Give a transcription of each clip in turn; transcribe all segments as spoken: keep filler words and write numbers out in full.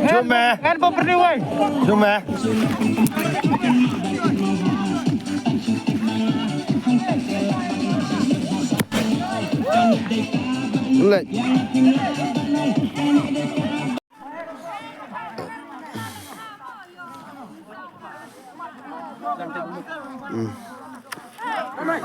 Jom eh. Kan pop perni wai. Jom eh. Lek. Hello?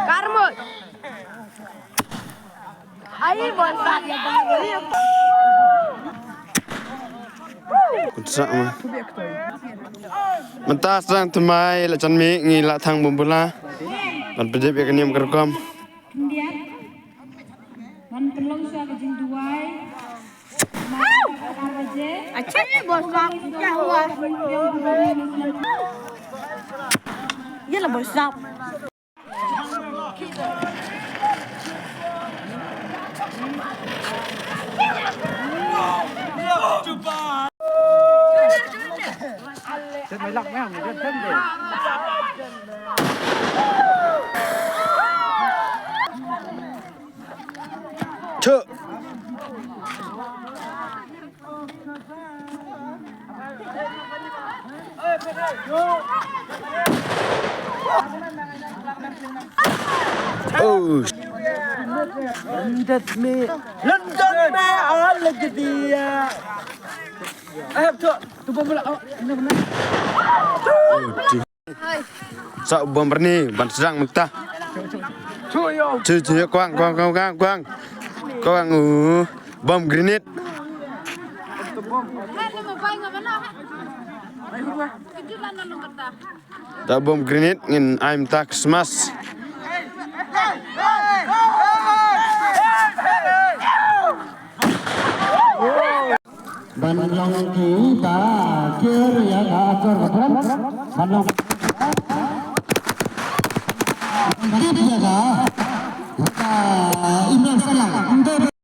Karmut. Ai, bonsai. Mynta sdang thymmai la jan mih ngi la thang bym bula. Ban pynjep ïa ka niam ka rukom. Khyndiat. Ban pynlong shuwa ka jingduwai. Acha, bonsai. Ïa la bonsai. Chuk. Oh. London me, London me, all of the, uh, I have to, to bumble out. Oh, dear. Sa u bom Berni ban sdang mynta. Chu chu kwang kwang kwang kwang kwang. Kwang u bom grenade. Da bom grenade ngin ai mynta Christmas. Ban long ki ba kir ïa ka akor ka prom. Ban long